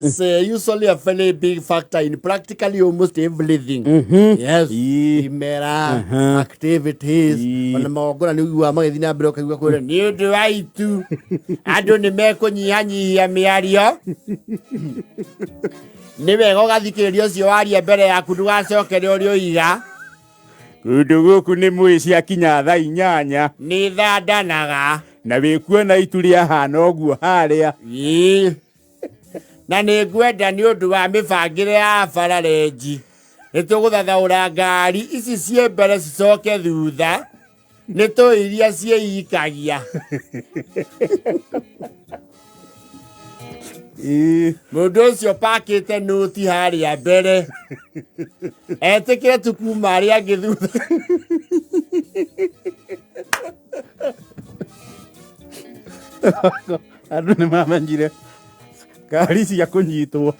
It's usually a very big factor in practically almost everything. Yes. Imera, activities, ona magongona nĩ ũiguaga magĩthiĩ na mbere ũkaigua kwĩra nĩ ũndũ wa itu. Andũ nĩ mekũnyihanyihia mĩario. Nĩ wega ũgathikĩrĩria ũcio waria mbere yaku ndũgacokere ũrĩa ũiga. Kũndũ gũkũ nĩ mwĩ ciakinya thaa 8. Nĩ thandanaga. Na wĩkuona itu rĩahana ũguo harĩa. Ĩĩ. Na nĩ ngwenda nĩ ũndũ wa mĩbangĩre ya bara renji nĩ tũgũthathaũra ngari ici ciĩ mbere cicoke thutha nĩ tũĩ iria ciĩikagia. Mũndũ ũcio pakĩte nũti harĩa mbere etĩkĩre tu kuma arĩa angĩ thutha. Andũ nĩ mamenyire ngari cia kũnyitwo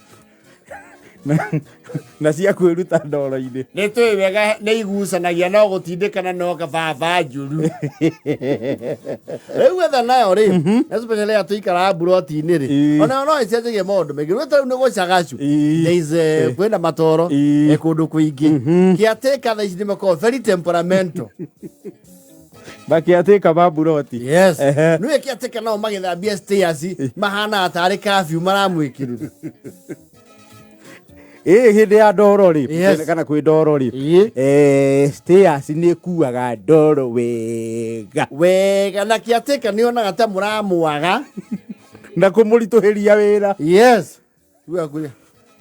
na cia kwĩruta ndoro-inĩ. Nĩ tũĩ wega nĩ igucanagia no gũtindĩkana no kababa njũru. Rĩu wetha nayo rĩ, especially aya tũikaraga mburoti-inĩ rĩ, onayo no ĩcenjagia maũndũ maingĩ. Rĩu ta rĩu nĩ gũcagacu. There is, kwĩna matoro kũndũ kũingĩ. Kĩatĩka thaa ici nĩ makoragwo very temperamental. Makĩatĩka mamburoti. Yes. Nĩwe kĩatĩka nao magĩthambia stairs mahanaga tarĩ curfew maramwĩkĩrĩra. Ĩ hĩndĩ ya ndoro rĩ, Yes. kana kwĩ ndoro rĩ, stairs nĩ ĩkuaga ndoro wega. Wega na kĩatĩka nĩ onaga ta mũramwaga. Na kũmũritũhĩria wĩra. Yes. Huyu akuja.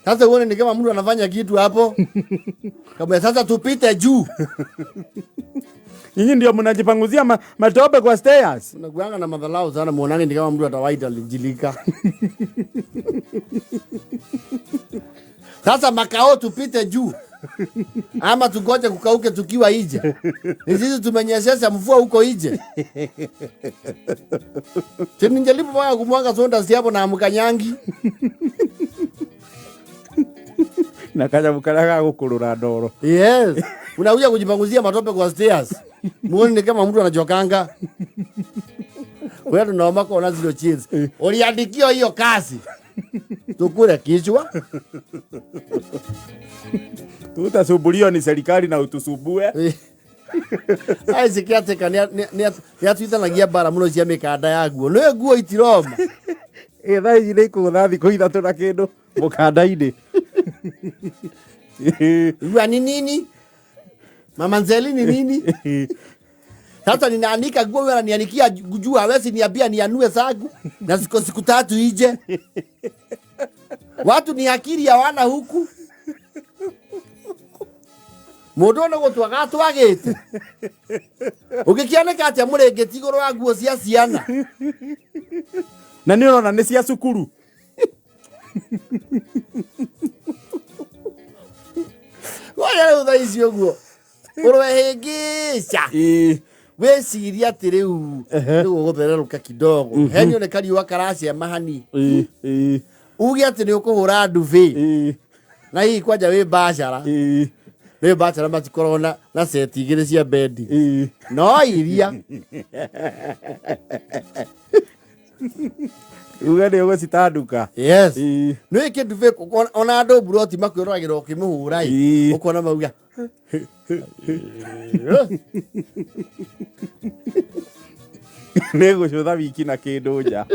Sasa uone ni kama mtu anafanya kitu hapo. Kama sasa tupite juu. Nyinyi ndio mnajipanguzia matope kwa stairs. Unakuanga na madharau sana, muonane ni kama mtu atawaita lijilika. Sasa makao tupite juu. Ama tugoje kukauke tukiwa nje. Ni sisi tumenyeshesha mvua huko nje. Tinijaribu bwana kumwaga soda si hapo na mkanyangi. Na kanya mkaraga gukurura ndoro. Yes. Unakuja kujipanguzia matope kwa stairs. Muone ni kama mtu anachokanga. Wewe tunaomba kuona zero cheese. Uliandikiwa hiyo kazi. Tukule kichwa. Tutasumbuliwa ni serikali na utusumbue. Ai sikiateka ni atuithanagia bara muno cia mikanda ya nguo. Nĩ nguo itiroma. Thaa ici nĩ ikũgũtha thikũ 3 na kĩndũ mũkanda-inĩ. Igua ni nini? Mama Nzeli ni nini? Sasa ninaanika nguo, wewe unanianikia juu, hawezi niambia nianue zangu na siku 3 ije. Watu ni akili hawana huku. Mundu nĩ gũtwaga atwagĩte. Ũngĩkĩanĩka atĩa mũrĩngĩti igũrũ wa nguo cia ciana? Na nĩ ũrona nĩ cia cukuru. Ngoja rĩu thaa ici ũguo. Ũrwehĩngĩca. Wĩcirie atĩ rĩu rĩu ũgũthererũka kidogo. He nĩ kariũa karacema hani. Uge atĩ nĩ ũkũhũra ndubi. Na hihi kwanja wĩ bachelor. Rĩu bachelor matikoragwo na set igĩrĩ cia bendi. No iria. Uge nĩ ũgũcitanduka. Yes. Nĩ wĩke ndubi ona andũ mburoti makwĩroragĩra ũkĩmĩhũra ĩ. Ũkona mauga. Nĩ gũcũtha wiki na kĩndũ nja.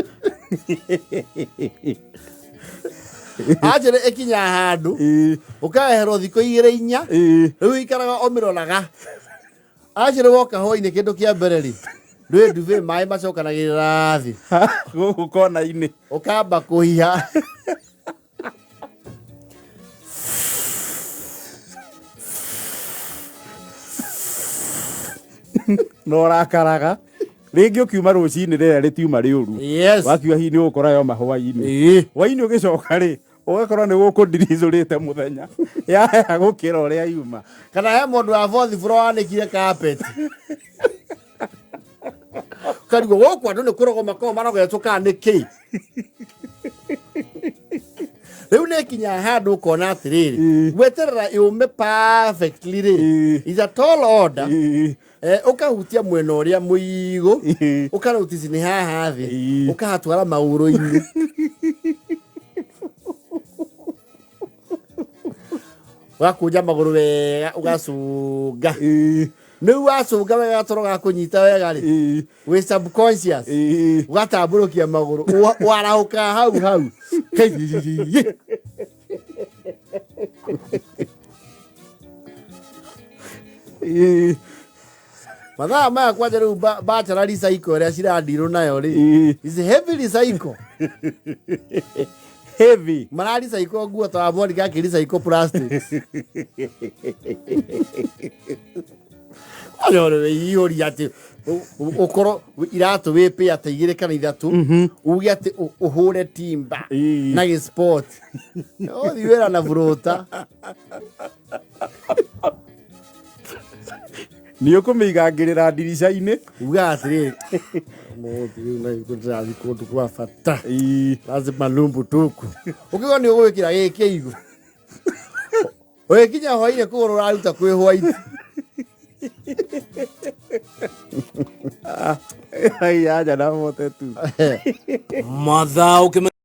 Anjĩre ĩkinya handũ. Ũkaeherwo thikũ igĩrĩ inya. Rĩu ũikaraga ũmĩroraga. Anjĩre woka hwainĩ kĩndũ kĩa mbere rĩ. Ndũĩ ndubi maĩ macokanagĩrĩra thĩ. Gũkũ kona-inĩ. Ũkamba kũhiha. No ũrakaraga. Rĩngĩ ũkiuma rũcinĩ rĩrĩa rĩtiuma rĩũru. Yes. Wakiuga hihi nĩ ũgũkora yoma hwainĩ. Hwainĩ ũgĩcoka rĩ, ũgakora nĩ gũkũ ndiricũrĩte mũthenya. Yaheha gũkĩra ũrĩa yuma. Kana he mũndũ wa fourth floor wanĩkire carpet. Karigwo gũkũ andũ nĩ kũrogwo makoragwo marogetwo kana nĩ kĩ? Rĩu nĩ kinya handũ ũkona atĩrĩrĩ, gweterera yũme perfectly rĩ, is a tall order. Ũkahutia mwena ũrĩa mũigũ, ũkarotici nĩ haha thĩ, ũkahatwara magũrũ-inĩ. Ũgakũnja magũrũ wega, ũgacũnga. Ĩĩ. Rĩu wacũnga wega gatoro gakũnyita wega rĩ, Ĩĩ. wĩ subconscious. Ĩĩ. Ũgatambũrũkia magũrũ, warahũka hau hau. Ĩĩ. Mathaa maya kwanja rĩu bachelor recycle ĩrĩa ciradirwo nayo rĩ, Ĩĩ. is heavy recycle. Heavy. Mara recycle nguo ta Monica akĩ recycle plastics. Ũyũ atĩ ũkorwo iratũ wĩ pĩa ta igĩrĩ kana ithatũ, uge atĩ ũhũre timba Ĩĩ. na gĩsport, ũthiĩ wĩra na burũta. Nĩ ũkũmĩigangĩrĩra ndirica-inĩ. Uga atĩrĩrĩ, mũthĩ rĩu na ndĩrathiĩ kũndũ kwa bata, Ĩĩ. lazima lumbu tuku ũkĩgwo nĩ ũgwĩkĩra gĩkĩ igũ ũgĩkinya hwainĩ kũgũrũ ũraruta kwĩ hwaiti. Ai, aja na vote tu. Mathaa ũkĩmenya.